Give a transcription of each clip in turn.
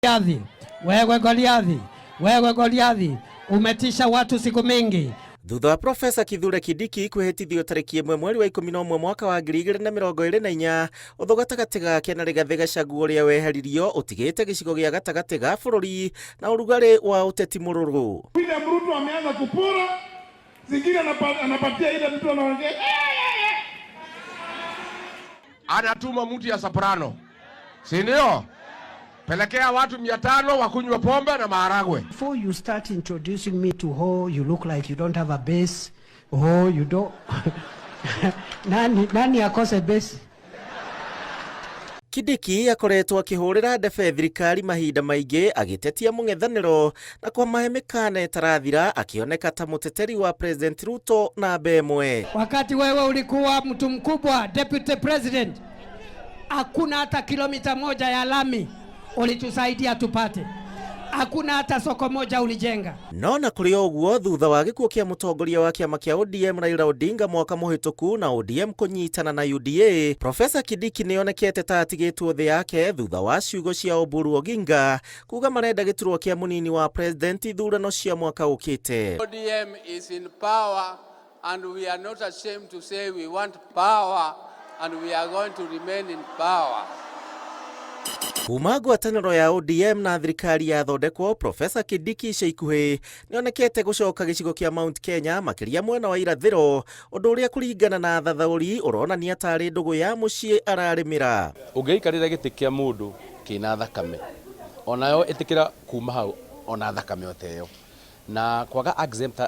Goliathi, wewe Goliathi, wewe Goliathi, umetisha watu siku mingi. Thutha wa Profesa Kithure Kindiki kwĩhĩtithio tarĩki 1 mweri wa 11 mwaka wa 2024, ũthũ gatagatĩ gake na Rigathĩ Gachagua ũrĩa weheririo ũtigĩte gĩcigo gĩa gatagatĩ ga bũrũri na ũrugarĩ wa ũteti mũrũrũ. William Ruto ameanza kupura, zingine anapatia ile mtu anaongea. Anatuma mtu ya soprano, si ndio? Pelekea watu 500 wakunywe pombe na maharagwe. Before you start introducing me to ho, you look like you don't have a base. Oh, you don't. Nani, nani akose base? Kindiki akoretwo akĩhũrĩra ndebe thirikari mahinda maingĩ agĩtetia mũng'ethanĩro na kwamahe mĩkana ĩtarathira akĩoneka ta mũteteri wa President Ruto namba ĩmwe. Wakati wewe ulikuwa mtu mkubwa, deputy president, hakuna hata kilomita moja ya lami ulitusaidia tupate. Hakuna hata soko moja ulijenga. No na kũrĩ o ũguo, thutha wa gĩkuũ kĩa mũtongoria wa kĩama kĩa ODM Raila Odinga mwaka mũhĩtũku na ODM kũnyitana na UDA, Profesa Kindiki nĩonekete ta atigĩtwo thĩ yake thutha wa ciugo cia Oburu Oginga kuga marenda gĩturwa kĩa mũnini wa president ithurano cia mwaka ũkĩte. ODM is in power and we are not ashamed to say we want power and we are going to remain in power. Kuma ngwatanĩro ya ODM na thirikari yathondekwo, Profesa Kindiki ica ikuhĩ nĩonekete gũcoka gĩcigo kĩa Mount Kenya makĩria mwena wa irathĩro, ũndũ ũrĩa kũringana na athathaũri ũronania tarĩ ndũgũ ya mũciĩ ararĩmĩra. Ũngĩikarĩra gĩtĩ kĩa mũndũ kĩna thakame, onayo ĩtĩkĩra kuma hau ona thakame o ta ĩyo. Na kwaga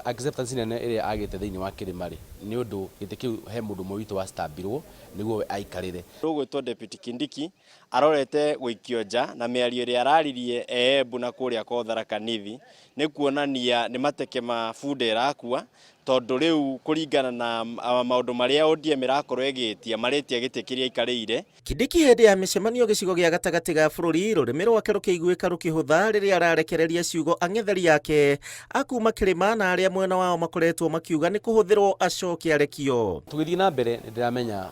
acceptance nene ĩrĩa agĩte thĩinĩ wa kĩrĩma rĩ, nĩ ũndũ gĩtĩ kĩu he mũndũ ũmwe witũ wastambirwo nĩguo we aikarĩre. Ũgwĩtwo Deputy Kindiki arorete gũikio nja na mĩario ĩrĩa araririe e Embu na kũrĩa kwa Tharaka Nithi nĩ kuonania nĩ mateke ma bunda ĩrakua, tondũ rĩu kũringana na maũndũ marĩa ODM ĩrakorwo ĩgĩtia, maretia gĩtĩ kĩrĩa aikarĩire. Kindiki hĩndĩ ya mĩcemanio gĩcigo gĩa gatagatĩ ga bũrũri, rũrĩmĩ rwake rũkĩiguĩka rũkĩhũtha rĩrĩa ararekereria ciugo ang'etheri ake a kuma kĩrĩma na arĩa mwena wao makoretwo makiuga nĩ kũhũthĩrwo acoke arekio. Tũgĩthiĩ na mbere nĩ ndĩramenya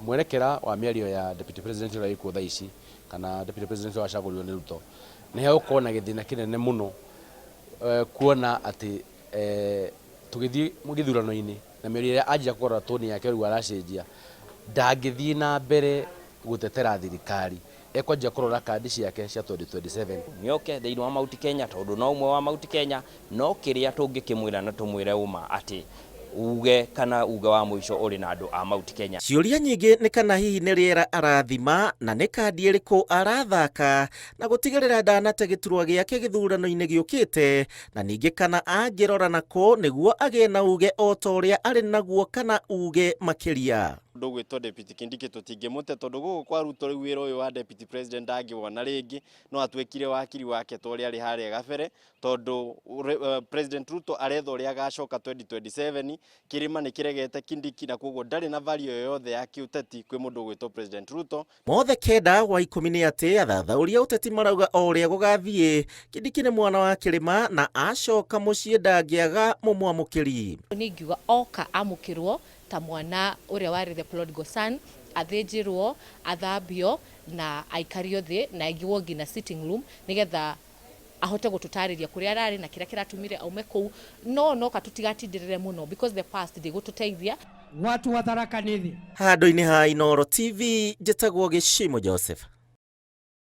mwerekera wa mĩario ya Deputy President ũrĩa wĩkuo thaa ici kana Deputy President ũrĩa wacagũrirwo nĩ Ruto, nĩ hegũkorwo na gĩthĩna kĩnene mũno kuona atĩ tũgĩthiĩ gĩthurano-inĩ na mĩario ĩrĩa anjia kũrora toni yake rĩu aracenjia, ndangĩthiĩ na mbere gũtetera thirikari, ekwanjia kũrora kandi ciake cia 2027. Nĩoke thĩinĩ wa Mount Kenya tondũ no ũmwe wa Mount Kenya, no kĩrĩa tũngĩkĩmwĩra na tũmwĩre ũma atĩ uge kana uge wa mũico ũrĩ na andũ a Mount Kenya. Ciũria nyingĩ nĩ kana hihi nĩ rĩera arathima na nĩ kandi ĩrĩkũ arathaka na gũtigĩrĩra ndanate gĩturwa gĩake gĩthurano-inĩ gĩũkĩte, na ningĩ kana angĩrora nakũ nĩguo agĩe na uge o ta ũrĩa arĩ naguo kana uge makĩria. Mũndũ ũgwĩtwo Deputy Kindiki tũtingĩmũte tondũ gũkũ kwa Ruto rĩu wĩra ũyũ wa Deputy President ndangĩwona rĩngĩ, no atuĩkire wakiri wake ta ũrĩa arĩ harĩa gabere, tondũ President Ruto aretha ũrĩa agacoka 2027, kĩrĩma nĩ kĩregete Kindiki na koguo ndarĩ na value yoyothe ya kĩũteti kwĩ mũndũ ũgwĩtwo President Ruto. Mothe kenda wa ikũmi nĩ atĩ athathaũri a ũteti marauga o ũrĩa gũgathiĩ, Kindiki nĩ mwana wa kĩrĩma na acoka mũciĩ ndangĩaga mũmwamũkĩri. Niĩ ingiuga oka amũkĩrwo ta mwana ũrĩa warĩ the prodigal son, athĩnjĩrwo, athambio na aikario thĩ na aigwo nginya sitting room nĩgetha ahote gũtũtarĩria kũrĩa ararĩ na kĩrĩa kĩratũmire aume kũu, no noka tũtigatindĩrĩre mũno because the past ndĩgũtũteithia. Watu wa Tharaka Nithi. Handũ-inĩ ha Inooro TV, njĩtagwo Gĩcimo Joseph.